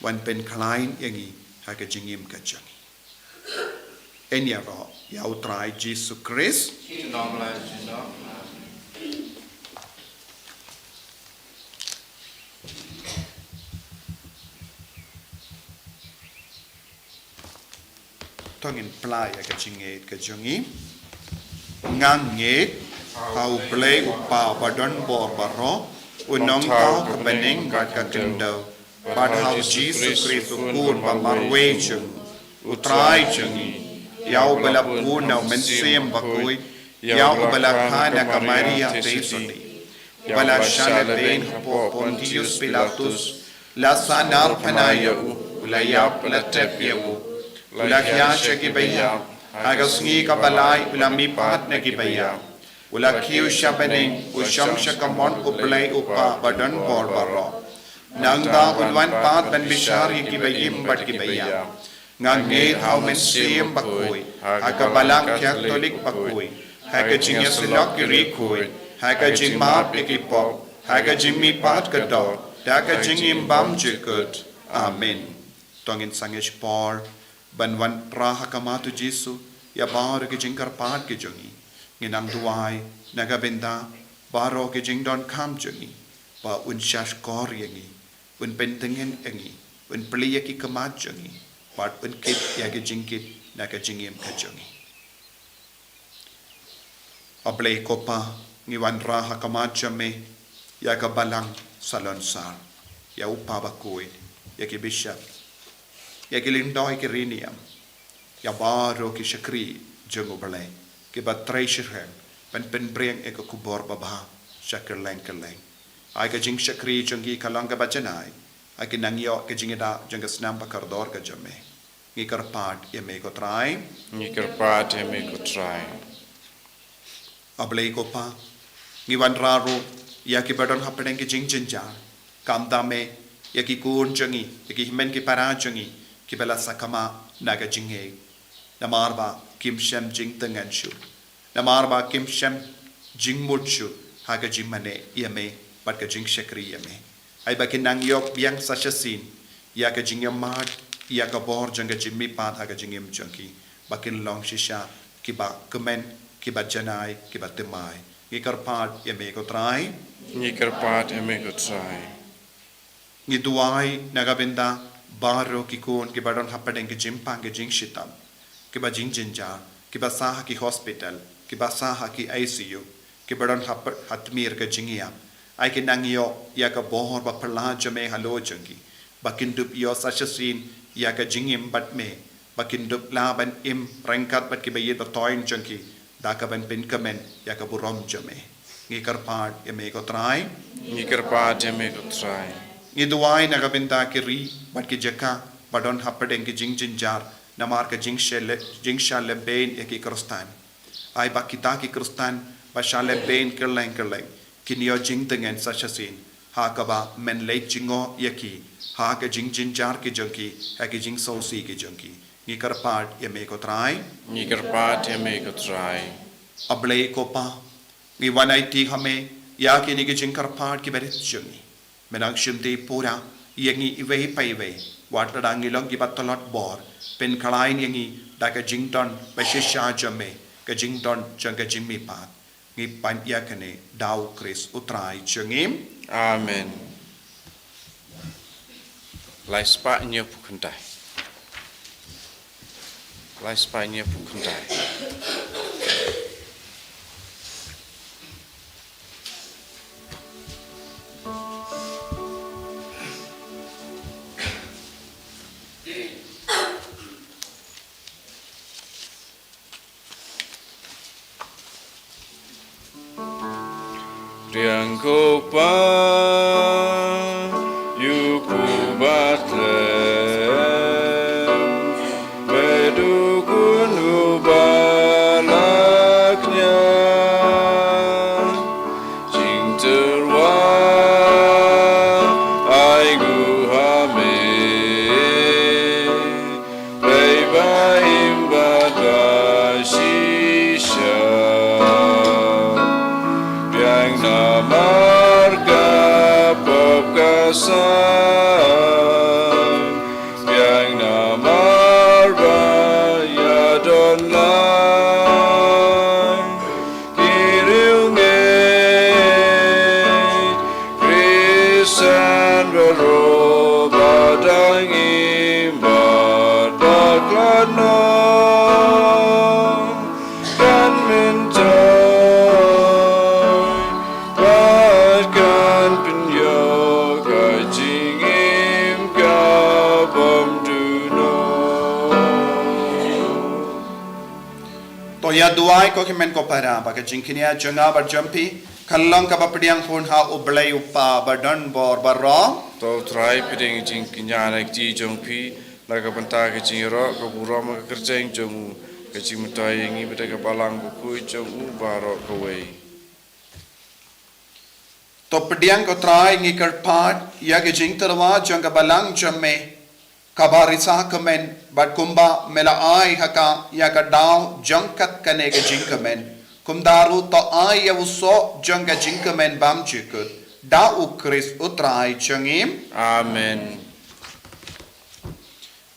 wan pynkhlaiñ ïa ngi ha ka jingim ka jong ngi. Yn ïaroh ïa u Trai Jisu Khrist. To ngin plie ïa ka jingngeit ka jong ngi. Nga ngeit ha u Blei u Kpa ba don bor baroh, u nongthaw ka bneng bad ka khyndew, bad ha u Jisu Khrist u Khun ba marwei jong u Trai jong ngi, ïa uba la bun na u Mynsiem Bakhuid, ïa uba la kha na ka Maria Theisotti, ba la shah lehbeiñ hapoh Pontius Pilatus, la sahnarphna ïa u, u la ïap, la tep ïa u, u la khia sha ki baïap, ha ka sngi kaba lai u la mihpat na ki baïap, u la kiew sha bneng, u shong sha kamon u Blei u Kpa ba don bor baroh. Nangta un wan pat ban bishar ïa ki baïm bad ki baïap. Nga ngeit ha u Mynsiem Bakhuid, ha ka Balang Katholik bakhuid, ha ka jingïasyllok ki riewkhuid, ha ka jingmap ïa ki pop, ha ka jingmihpat ka doh, da ka jingim bymjukut. Amen. To ngin sangeh shipor ban wanrah ha khmat u Jisu ïa baroh ki jingkyrpad ki jong ngi. Ngin nang duwai na ka bynta baroh ki jingdonkam jong ngi, ba un shahshkor ïa ngi, un pyntngen ïa ngi, un plie ïa ki khmat jong ngi, bad un kit ïa ki jingkit na ka jingim ka jong ngi. A Blei ko Pa, ngi wanrah ha khmat jong me ïa ka Balang Salonsar, ïa u Kpa Bakhuid, ïa ki bishop, ïa ki lyngdoh ki riewniam, ïa baroh ki shakri jong u Blei kiba trei shitrhem ban pynbring ïa ka khubor babha sha kylleng kylleng. Ai ka jingshakri jong ki ka long kaba janai ha ki nang ïoh ka jingïada jong ka snam ba kordor ka jong me. Ngi kyrpad ïa me ko Trai. Ngi kyrpad ïa me ko Trai. A Blei ko Pa, ngi wanrah ruh ïa kiba don hapdeng ki jingjynjar, khamtam eh ïa ki khun jong ngi, ïa ki hynmen ki para jong ngi kiba la sakma na ka jingngeit, namar ba kim shem jingtngen shuh, namar ba kim shem jingmut shuh ha ka jingmane ïa me bad ka jingshakri ïa me. Ai ba kin nang ïoh biang sa shisien ïa ka jingïamat, ïa ka bor jong ka jingmihpat ha ka jingim jong ki, ba kin long shisha kiba kmen, kiba janai, kiba thymmai. Ngi kyrpad ïa me ko Trai. Ngi kyrpad ïa me ko Trai. Ngi duwai na ka bynta baroh ki khun kiba don hapdeng ki jingpang ki jingshitom, kiba jingjynjar, kiba sah ha ki hospital, kiba sah ha ki I C U, kiba don ha, ha tmier ka jingïap. Ai kin nang ïoh ïa ka bor ba phylla jong me halor jong ki, ba kin dup ïoh sa shisien ïa ka jingim bad me, ba kin dup lah ban im ryngkat bad kiba ïeit ba thoiñ jong ki, da kaban pynkmen ïa ka burom jong me. Ngi kyrpad ïa me ko Trai. Ngi kyrpad ïa me ko Trai. Ngi duwai na ka bynta ki ri bad ki jaka ba don hapdeng ki jingjynjar namar ka jingshah leh, jingshah lehbeiñ ïa ki Khristan. Ai ba kita ki Khristan ba shah lehbeiñ kylleng kylleng kin ïoh jingtngen sa shisien, ha kaba men leit jngoh ïa ki ha ka jingjynjar ki jong ki, ha ki jingsngewsih ki jong ki. Ngi kyrpad ïa me ko Trai. Ngi kyrpad ïa me ko Trai. A Blei ko Pa, ngi wan aiti ha me ïa kine ki jingkyrpad kiba rit jong ngi. Me nang shim te pura ïa ngi iwei pa iwei, wat lada ngi long kiba tlot bor. Pynkhlaiñ ïa ngi da ka jingdon ba shisha jong me, ka jingdon jong ka jingmihpat. Ban ïa kane da u Khrist u Trai jong ngi. Amen. Lai spah hynñiew phew khyndai. Lai spah hynñiew phew khyndai. Riang ko pa, yu ku ba tlem, me du kun u ba la kñia. Jingtyrwa ai ngu ha me. Pei ba im bad ba shisha. Biang namar ka pop ka san. Biang namar ba ïa don lang. Ki riewngeit Khristan baroh ba dang im bad ba khlad noh kan myntoi bad kan pynïoh ka jingim ka bym duh noh. To ïa duwai ko hynmen ko para ba ka jingkñia jong nga bad jong phi kan long kaba pdiang hun ha U Blei U Kpa ba don bor baroh. To U Trai pdiang jingkñia na kti jong phi na ka bynta ka jingïaroh ka burom ka kyrteng jong u, ka jingmyntoi ïa ngi bad ka balang bakhuid jong u baroh kawei. To pdiang ko Trai ngi kyrpad ïa ka jingtyrwa jong ka balang jong me kaba risa kmen bad kumba me la ai ha ka ïa ka daw jong kat kane ka jingkmen. Kumta ruh to ai ïa u soh jong ka jingkmen bymjukut da U Khrist U Trai jong ngi. Amen.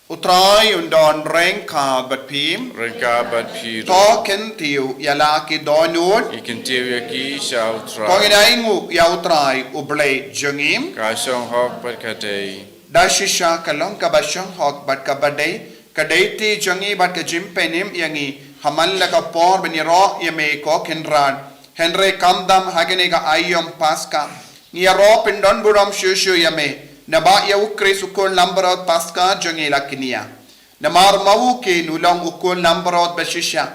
U Trai un don ryngkat bad phi. Ryngkat bad phi ruh. To kyntiew ïa la ki dohnud. Ngi kyntiew ïa ki sha U Trai. To ngin ainguh ïa U Trai U Blei jong ngi. Ka shong hok bad ka dei. Da shisha ka long kaba shong hok bad kaba dei. Ka dei ti jong ngi bad ka jingpynim ïa ngi ha man la ka por ban ïaroh ïa me ko Kynrad. Hynrei khamtam ha kane ka aïom Paska ngi ïaroh pyndon burom shuh shuh ïa me, naba ïa U Khrist u khun langbrot Paska jong ngi la kñia. Namar ma u khun u long u khun langbrot ba shisha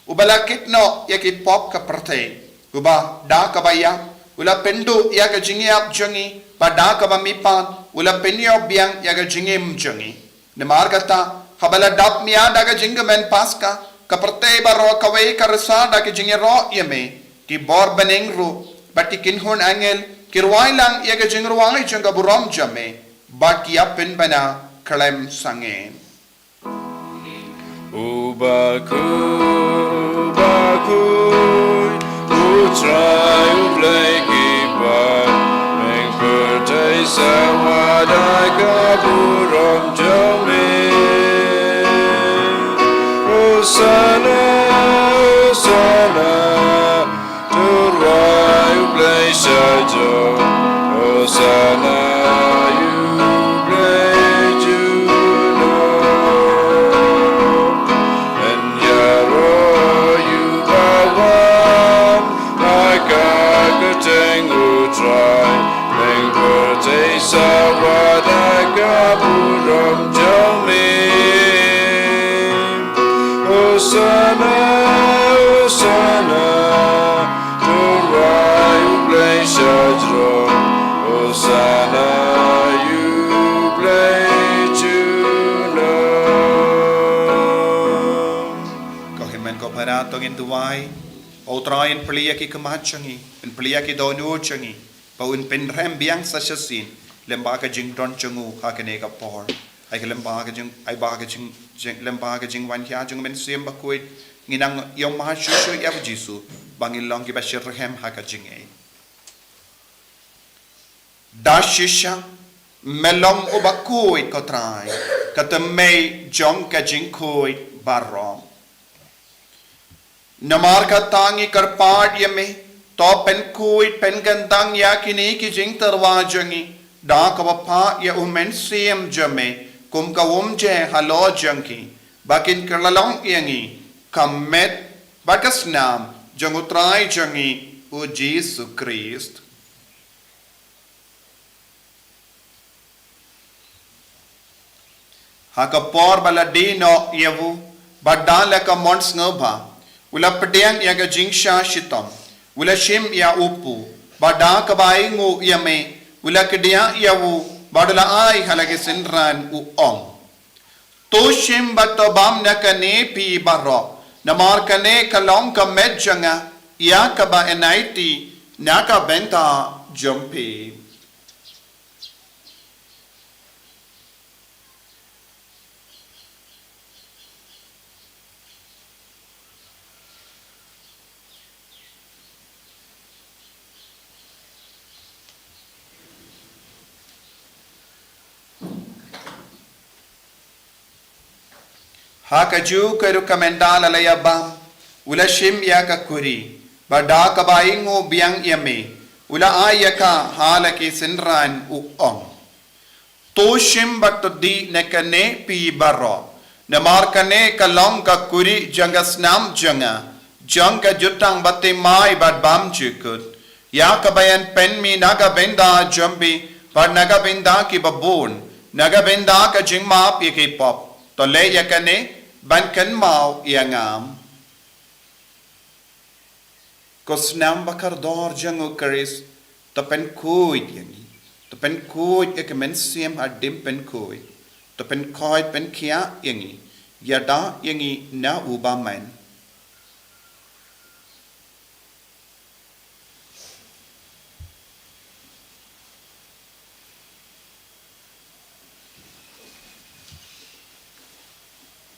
uba la kit noh ïa ki pop ka pyrthei, uba da kaba ïap u la pynduh ïa ka jingïap jong ngi, bad da kaba mihpat u la pynïoh biang ïa ka jingim jong ngi. Namar kata, haba la dap mih da ka jingkmen Paska, ka pyrthei baroh kawei ka risa da ka jingïaroh ïa me. Ki bor bneng ruh bad ki kynhun angel ki rwai lang ïa ka jingrwai jong ka burom jong me, bad ki ïa pynbna khlem sangeh. U bakhuid, u bakhuid, U Trai U Blei ki paid, ïa pyrthei sa wad da ka burom jong me. Hosana, Hosana, to rwai U Blei sha jrong. Hosana ïa U Blei junom. Yn ïaroh ïa u ba wan ha ka kyrteng U Trai, ïa pyrthei sa wad da ka burom jong me. Hosana, Hosana, to rwai U Blei sha jrong. Hosana ïa U Blei junom. Ko hynmen ko para, to ngin duwai. Ko Trai, yn plie ïa ki khmat jong ngi, yn plie ïa ki dohnud jong ngi, ba un pynrhem biang sa shisien lem bad ka jingdon jong u ha kane ka por. Ai ka lem bad ka jing, ai bad ka jing, jing, lem bad ka jingwan khia jong u Mynsiem Bakhuid, ngi nang ïohmad shuh shuh ïa u Jisu, ba ngin long kiba shyrkhei ha ka jingngeit. Da shisha me long uba khuid, ko Trai, ka tymmen jong ka jingkhuid baroh. Namar kata ngi kyrpad ïa me, to pynkhuid pynkyntang ïa kine ki jingtyrwa jong ngi da kaba phah ïa u Mynsiem jong me kum ka umjer halor jong ki, ba kin kylla long ïa ngi ka met bad ka snam jong u Trai jong ngi u Jisu Khrist. Ha ka por ba la die noh ïa u, bad da la ka mon sngewbha, u la pdiang ïa ka jingshah shitom, u la shim ïa u pu, bad da kaba ainguh ïa me, u la kdiah ïa u, bad u la ai ha la ki synran, u ong: To shim bad to bam na kane phi baroh, namar kane ka long ka met jong nga, ïa kaba yn aiti na ka bynta jong phi. Ha kajuh ka ruh ka mynta la la ïa bam, u la shim ïa ka kuri, bad da kaba ainguh biang ïa me, u la ai ïa ka ha la ki synran, u ong: To shim bad to die na kane phi baroh, namar kane ka long ka kuri jong ka snam jong nga, jong ka jutang bathymmai bad bymjukut, ïa kaba yn pynmih na ka bynta jong phi bad na ka bynta kiba bun, na ka bynta ka jingmap ïa ki pop. To leh ïa kane ban kynmaw ïa nga. Ko snam ba kordor jong u Khrist, to pynkhuid ïa ngi, to pynkhuid ïa ka mynsiem hadien pynkhuid, to pynkhuid pynkhiah ïa ngi, ïada ïa ngi na u bymman.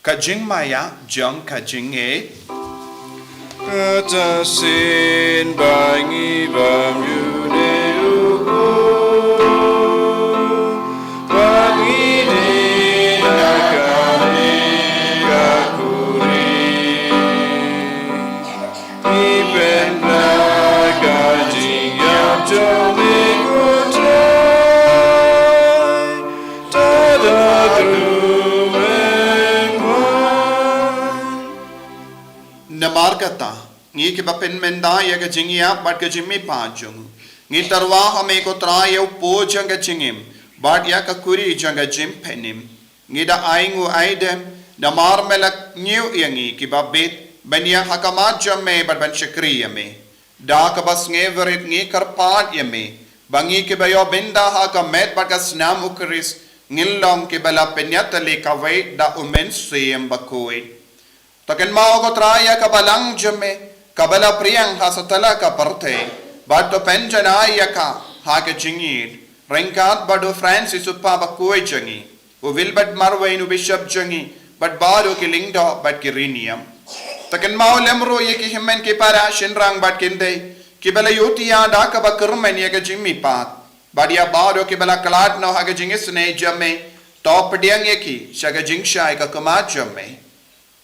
Ka jingmaïa jong ka jingngeit. Kata shisien ba ngi bam ïa une u khuid, ba ngi die na kane ka kuri. Ngi pynbna ka jingïap jong me ko Trai, tada ruh me wan. Namar kata, ngi kiba pynmynta ïa ka jingïap bad ka jingmihpat jong u, ngi tyrwa ha me ko Trai ïa u po jong ka jingim, bad ïa ka kuri jong ka jingpynim. Ngi da ainguh aidem, namar me la ñiew ïa ngi kiba bit, ban ïaid ha khmat jong me bad ban shakri ïa me. Da kaba sngewrit ngi kyrpad ïa me, ba ngi kiba ïoh bynta ha ka met bad ka snam u Khrist, ngin long kiba la pynïatylli kawei da u Mynsiem Bakhuid. To kynmaw ko Trai ïa ka balang jong me, kaba la pdiang ha satlak ka pyrthei, bad to pynjanai ïa ka ha ka jingïeid, ryngkat bad u Francis u Kpa Bakhuid jong ngi, u Wilbert Marwein u Bishop jong ngi, bad baroh ki lyngdoh bad ki riewniam. To kynmaw lem ruh ïa ki hynmen ki para shynrang bad kynthei, kiba la ïohthiah da kaba kyrmen ïa ka jingmihpat, bad ïa baroh kiba la khlad noh ha ka jingisynei jong me, to pdiang ïa ki sha ka jingshai ka khmat jong me.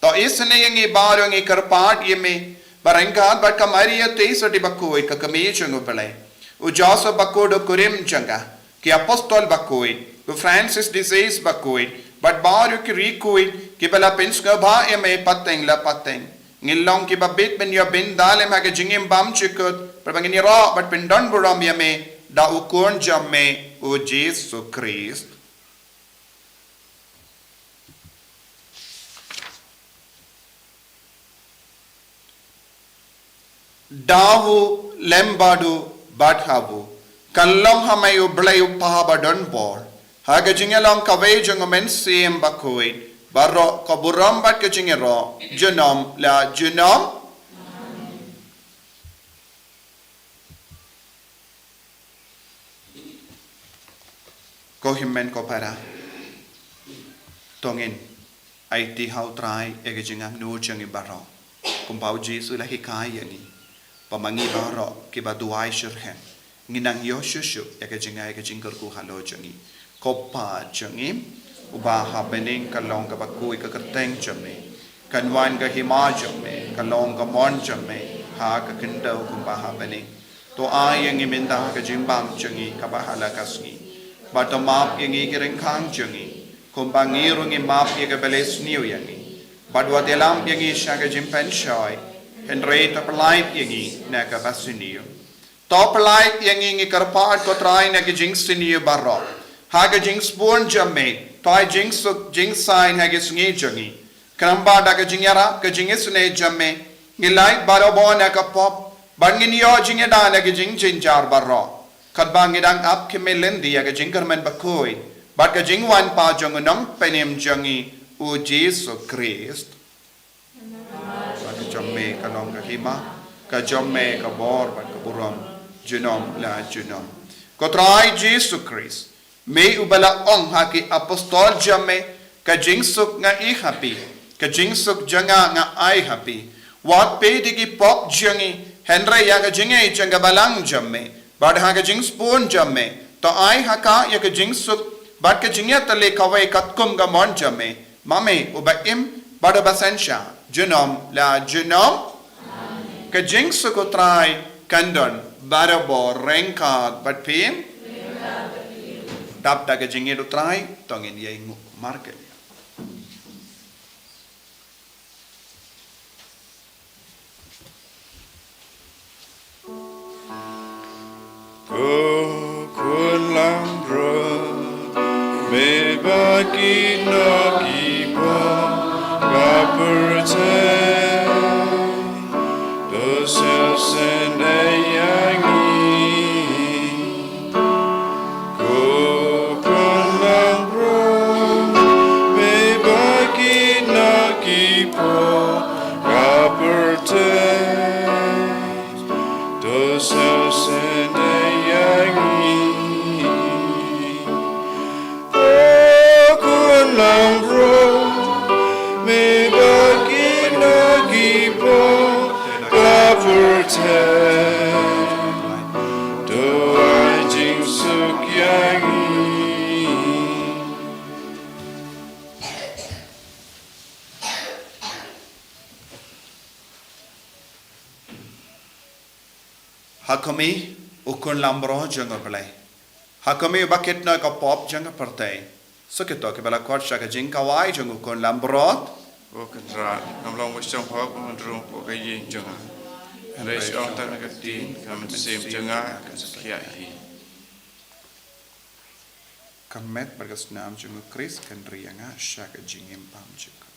To isynei ïa ngi baroh ngi kyrpad ïa me, ba ryngkat bad ka Maria Theisotti Bakhuid ka kmie jong u Blei, u Joseph Bakhuid u kurim jong ka, ki apostol bakhuid, u Francis de Sales Bakhuid, bad baroh ki riewkhuid kiba la pynsngewbha ïa me pateng la pateng, ngin long kiba bit ban ïoh bynta lem ha ka jingim bymjukut, bad ba ngin ïaroh bad pyndonburom ïa me da u Khun jong me u Jisu Khrist. Da u lem bad u bad ha u, kan long ha me u Blei u Kpa badonbor, ha ka jingïalong kawei jong u Mynsiem Bakhuid, baroh ka burom bad ka jingïaroh junom la junom. Ko hynmen ko para, to ngin aiti ha u Trai ïa ka jingangnud jong ngi baroh, kumba u Jisu u la hikai ïa ngi, ba ma ngi baroh kiba duwai shitrhem, ngin nang ïoh shuh shuh ïa ka jingai ka jingkyrkhu halor jong ngi. Ko Kpa jong ngi uba ha bneng, kan long kaba khuid ka kyrteng jong me, kan wan ka hima jong me, ka long ka mon jong me ha ka khyndew kumba ha bneng. To ai ïa ngi mynta ka jingbam jong ngi kaba ha la ka sngi. Bad to map ïa ngi ki ryngkang jong ngi kumba ngi ruh ngi map ïa kiba leh sniew ïa ngi. Bad wat ïalam ïa ngi sha ka jingpynshoi, hynrei to pyllait ïa ngi na kaba sniew. To pyllait ïa ngi, ngi kyrpad ko Trai, na ka jingsniew baroh. Ha ka jingsbun jong me to ai jingsuk jingsaiñ ha ka sngi jong ngi. Khnang ba da ka jingïarap ka jingisynei jong me, ngi lait barabor na ka pop bad ngin ïoh jingïada na ka jingjynjar baroh. Katba ngi dang ap khmih lynti ïa ka jingkyrmen bakhuid bad ka jingwan pat jong u Nongpynim jong ngi u Jisu Khrist. Bad ka jong me ka long ka hima, ka jong me ka bor bad ka burom junom la junom. Ko Trai Jisu Khrist, me uba la ong ha ki apostol jong me, ka jingsuk nga ai ha phi, ka jingsuk jong nga nga ai ha phi. Wat peit ïa ki pop jong ngi, hynrei ïa ka jingaiei jong ka balang jong me. Bad ha ka jingsbun jong me to ai ha ka ïa ka jingsuk bad ka jingïatylli kawei katkum ka mon jong me. Ma me uba im bad uba synshar junom la junom. Ka jingsuk u Trai kan don barabor ryngkat bad phi. Dap da ka jingïeit u Trai to ngin ïai nguh markylliang. Ko khun langbrot, me ba ki nongkynmaw ka pyrthei, to sngewsynei ïa ngi. Ko khun langbrot, me ba ki nongkynmaw ka pyrthei, to sngewsynei ïa ngi. Ko khun langbrot, me ba ki nongkynmaw ka pyrthei, to ai jingsuk ïa ngi. Ha khmih, u khun langbrot jong U Blei. Ha khmih, uba kit noh ïa ka pop jong ka pyrthei. Sa kito kiba la khot sha ka jingkhawai jong u khun langbrot. Ko Kynrad, ngam long ba shong hok ban rung hapoh ka ïing jong nga, hynrei shu ong tang ïa ka ktien ka mynsiem jong nga kan sa khih hi. Ka met bad ka snam jong u Khrist kan ri ïa nga sha ka jingim bymjukut.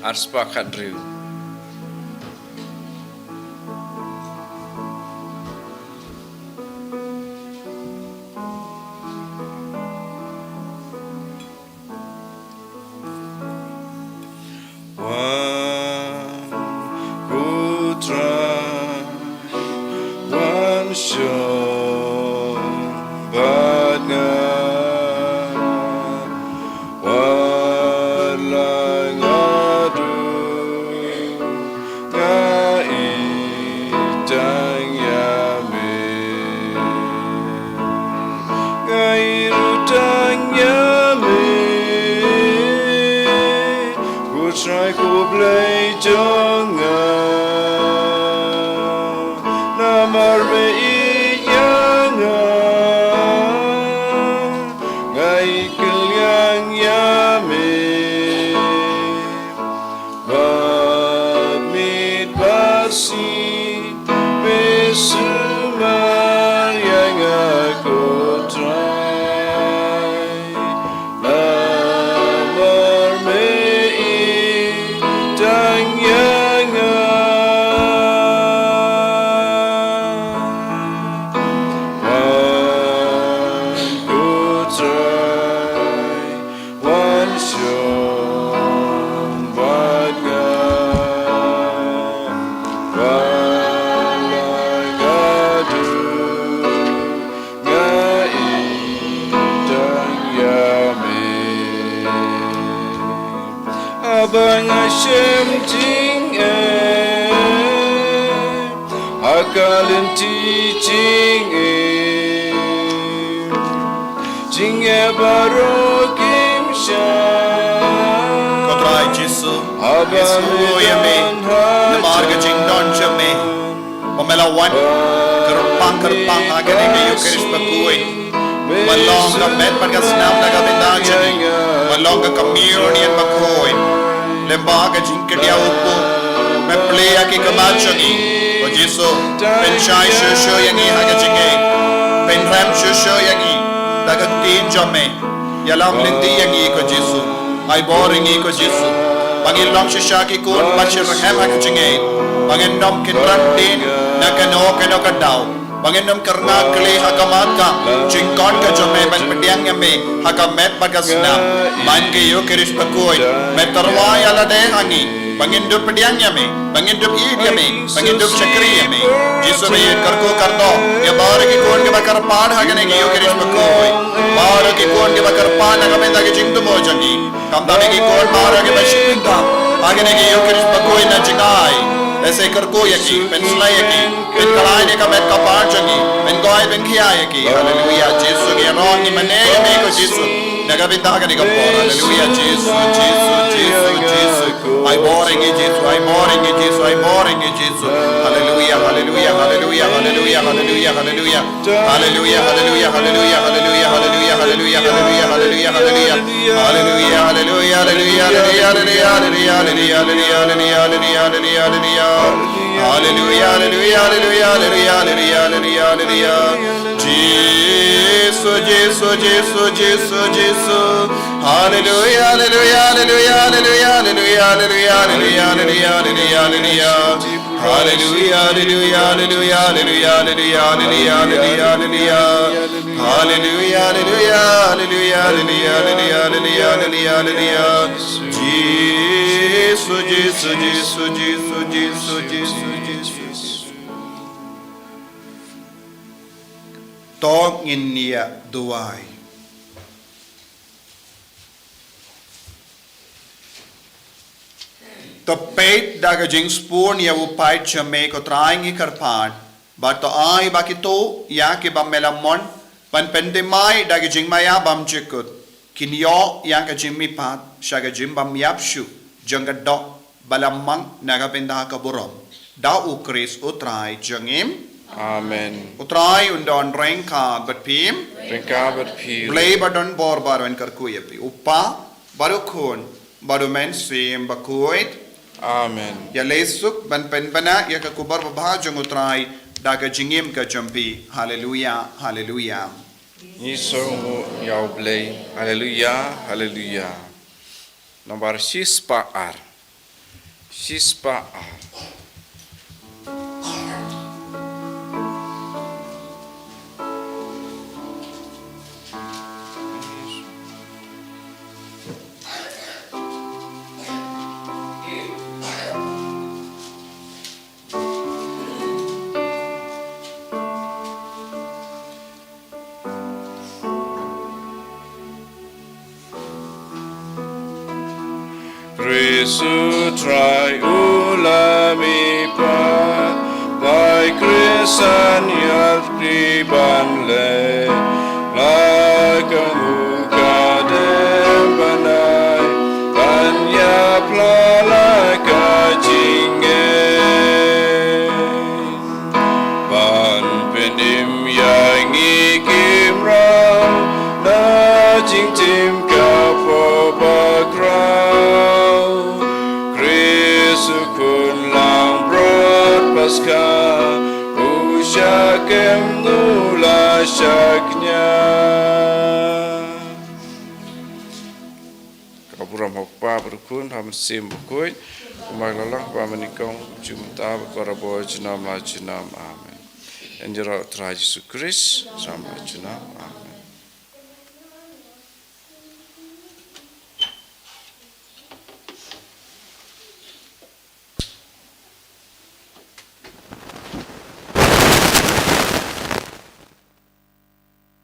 Ar spah khathynriew. Ko Blei jong nga, namar me ïeit ïa nga, nga ïeit kylliang ïa me. Bad miet bad sngi me sumar ïa nga, ko Trai. Namar me ïeit tang ïa nga. Wan, ko Trai, wan shong bad nga. Wat la nga duk, nga ïeit tang ïa me. Haba nga shem jingeh ha ka lynti jingeh, jingeh baroh kim shah. Ko Trai Jisu, haba ngi sngewnguh ïa me namar ka jingdon jong me. Ba me la wan kyrpang kyrpang ha kane ka Ïukharist bakhuid. Me long ka met bad ka snam na ka bynta jong ngi. Me long ka communion bakhuid. Lyngba ka jingkyndiah u pop, me plie ïa ki kyrdan jong ngi. Ko Jisu, pynshai shuh shuh ïa ngi ha ka jingngeit. Pynrem shuh shuh ïa ngi da ka ktien jong me. Ïalam lynti ïa ngi, ko Jisu. Ai bor ïa ngi, ko Jisu, ba ngin long shisha ki khun ba shyrkhei ha ka jingngeit, ba ngin ym kynran dien na kano kano ka daw, ba ngin ym kyrngah kli ha khmat ka jingkhot ka jong me ban pdiang ïa me ha ka met bad ka snam. Man ka Ïukharist bakhuid, me tyrwa ïa lade ha ngi, ba ngin dup pdiang ïa me, ba ngin dup ïeit ïa me, ba ngin dup shakri ïa me. Jisu, me ïeit, kyrkhu kyrdoh ïa baroh ki khun kiba kyrpad ha kane ka Ïukharist bakhuid, baroh ki khun kiba kyrpad na ka bynta ka jingthmu jong ngi. Kumta me, ki khun baroh kiba shim bynta ha kane ka Ïukharist bakhuid na jingai, lehse kyrkhu ïa ki, pynslai ïa ki, pynkylla ïa ka met ka par jong ngi, pynkoit pynkhia ïa ki. Haleluia. Jisu, ngi ïaroh, ngi mane ïa me, ko Jisu, na ka bynta kane ka por. Haleluia. Jisu, Jisu, Jisu, Jisu. Ai bor ïa ngi, Jisu, ai bor ïa ngi, Jisu, ai bor ïa ngi, Jisu. Haleluia, haleluia, haleluia, haleluia, haleluia, haleluia. Haleluia, haleluia, haleluia, haleluia, haleluia, haleluia, haleluia, haleluia, haleluia. Haleluia, haleluia, haleluia, haleluia, haleluia, haleluia, haleluia, haleluia, haleluia, haleluia. Haleluia, haleluia, haleluia, haleluia, haleluia, haleluia, haleluia. Jisu, Jisu, Jisu, Jisu, Jisu. Haleluia, haleluia, haleluia, haleluia, haleluia, haleluia, haleluia, haleluia, haleluia. Haleluia, haleluia, haleluia, haleluia, haleluia, haleluia, haleluia. Haleluia, haleluia, haleluia, haleluia, haleluia, haleluia, haleluia, haleluia. Jisu, Jisu, Jisu, Jisu, Jisu, Jisu, Jisu. To ngin ïa duwai. To peit da ka jingsbun ïa u paid jong me, ko Trai, ngi kyrpad, bad to ai ba kito ïa kiba me la mon ban pynthymmai da ka jingmaïa bymjukut, kin ïoh ïa ka jingmihpat sha ka jingbymïap shuh jong ka doh ba la mang na ka bynta ka burom. Da U Khrist U Trai jong ngi. Amen. U Trai un don ryngkat bad phi. Ryngkat bad phi. Blei ba don bor baroh un kyrkhu ïa phi, U Kpa, bad U Khun, bad U Mynsiem Bakhuid. Amen. Ïaleh suk ban pynbna ïa ka khubor babha jong U Trai da ka jingim ka jong phi. Haleluia, haleluia. Ngi sngewnguh ïa U Blei. Haleluia, haleluia. Nombar shispah ar. Shispah ar. Khrist U Trai u la mihpat, Trai Khristan ïa phi ban leh, la ka mut ka dei ban ai, ban ïa pla la Khun lang brot Paska, u sha kem nu la sha kñia. Ka burom ha u Kpa bad u Khun bad u Mynsiem Bakhuid, kumba la long ha kaba nyngkong, junom mynta bad barabor, junom la junom. Amen. Ïa u Trai Jisu Khrist, junom la junom. Amen.